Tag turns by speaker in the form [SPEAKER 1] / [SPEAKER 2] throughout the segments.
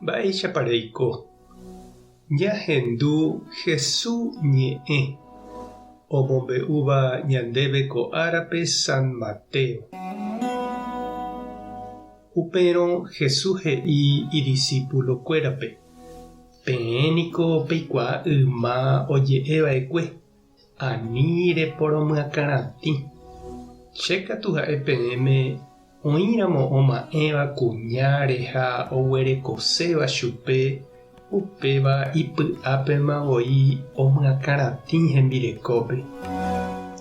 [SPEAKER 1] Mba'éichapa reiko? Ñahendu Hesu ñe'ẽ omombe'úva ñandéve ko árape San Mateo. Upérõ Hesu he'i idisípulokuérape, Peẽ niko peikuaa yma oje'e va'ekue, Ani reporomyakãratĩ. Che katu ha'e peẽme Oĩramo oma'ẽva kuñáre ha oguerekoséva chupe, upéva ipy'ápema voi omyakãratĩ hembirekópe.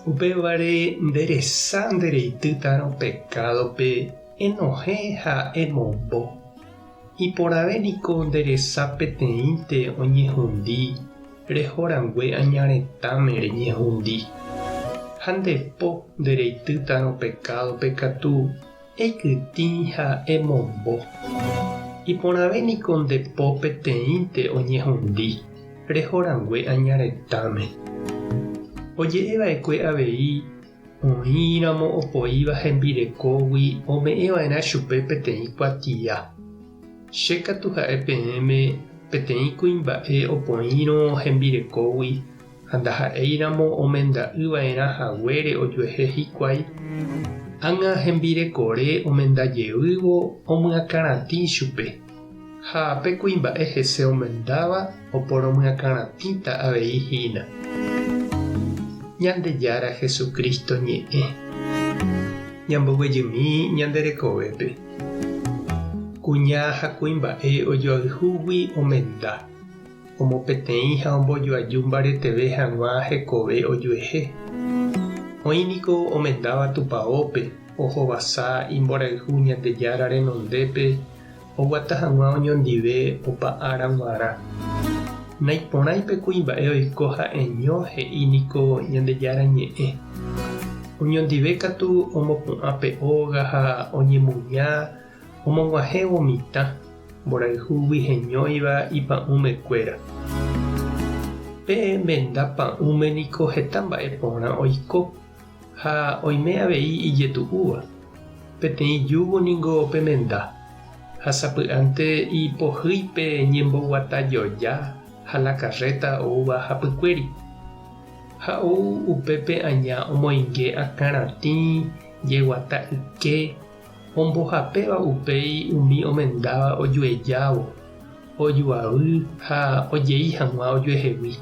[SPEAKER 1] Upévare nde resa nde reitýtarõ pekádope enohẽ ha emombo. Iporãve niko nde resa peteĩnte oñehundi reho rangue aña retãme reñehundi. Ha nde po nde reitýtarõ pekádope katu eikytĩ ha emombo. Iporãve niko nde po peteĩnte oñehundi reho rangue aña retãme. Oje'e va'ekue avei Oĩramo opoíva hembirekógui ome'ẽva'erã chupe peteĩ kuatia. Che katu ha'e peẽme peteĩ kuimba'e opoĩrõ hembirekógui ha ndaha'éiramo omenda'yva'erã haguére ojuehe hikuái, ág̃a hembirekore omenda jeývo omyakãratĩ chupe, ha pe kuimba'e hese omendáva oporomyakãratĩta avei hína. Ñandejára Jesucristo ñe'ẽ. Ñamboguejymi ñande rekovépe. Kuña ha kuimba'e ojoayhúgui omenda, omopeteĩ ha ombojoaju mbareteve hag̃ua hekove ojuehe. Oĩ niko omendáva tupaópe, ohovasa imborayhu Ñandejára renondépe oguata hag̃ua oñondive opa ára g̃uarã. Naiporãi pe kuimba'e oiko ha'eño he'i niko Ñandejára Ñe'ẽ. Oñondive katu omopu'ã pe óga ha oñemuña omog̃uahẽvo mitã, mborayhúgui heñóiva ipa'ũmekuéra. Pe menda pa'ũme niko heta mba'e porã oiko. Ha oime avei ijetu'úva. Peteĩ júgo ningo pemenda, ha sapy'ánte ipohýi pe ñemboguata joja ha la karréta oúva hapykuéri. Ha ou upépe aña omoinge akãratĩ jeguata yke, ombohapéva upéi umi omendáva ojuejávo, ojuavy ha ojei hag̃ua ojuehegui.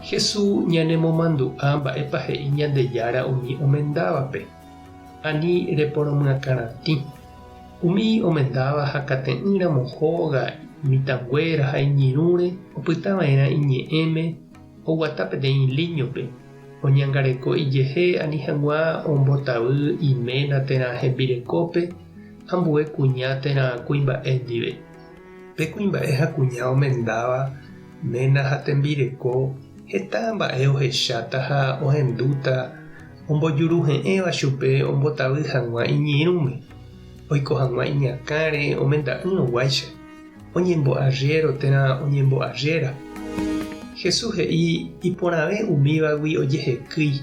[SPEAKER 1] Jesús ñanemomandu'a mba'épa he'i Ñandejára umi omendávape, Ani reporomyakãratĩ. Umi omendáva hakate'ỹramo hóga, mitãnguéra ha iñirũre opytava'erã iñe'ẽme oguata peteĩ líñope, oñangareko ijehe ani hag̃ua ombotavy iména térã hembirekópe ambue kuña térã kuimba'e ndive. Pe kuimba'e ha kuña omendáva, ména ha tembireko, heta mba'e ohecháta ha ohendúta ombojuruhe'ẽva chupe ombotavy hag̃ua iñirũme, oiko hag̃ua iñakãre omenda'ỹrõguáicha, oñembo'arriéro térã oñembo'arriéra. Jesús he'i iporãve umívagui ojehekýi,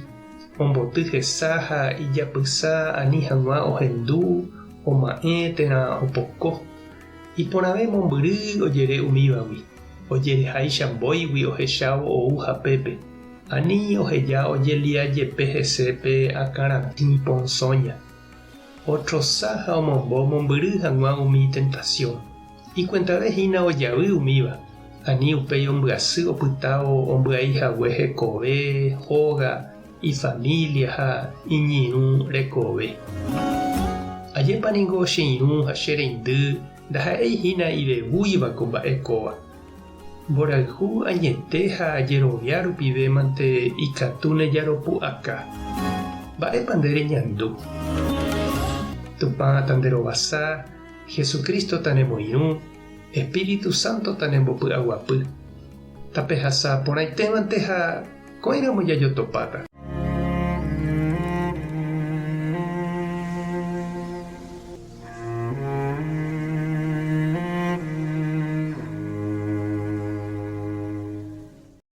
[SPEAKER 1] omboty hesa ha ijapysa ani hag̃ua ohendu, oma'ẽ térã opoko. Iporãve mombyry ojere umívagui, ojereháicha mbóigui ohechávo ou hapépe, ani oheja ojelia jepe hese pe akãratĩ ponsóña. Otrosa ha omombo mombyry hag̃ua umi tentasión. Ikuentave hína ojavy umíva, ani upéi ombyasy opytávo ombyai hague hekove, hóga, ifamília ha iñirũ rekove. Ajépa ningo che irũ ha che reindy ndaha'éi hína ivevúiva ko mba'e kóva. Mborayhu añete ha jerovia rupive mante ikatúne jaropu'aka. Mba'épa nde reñandu? Tupã tanderovasa, Jesucristo tanemoirũ, Espíritu Santo tanembopy'aguapy. Tapehasa porãitémante ha ko'ẽramo jajotopáta.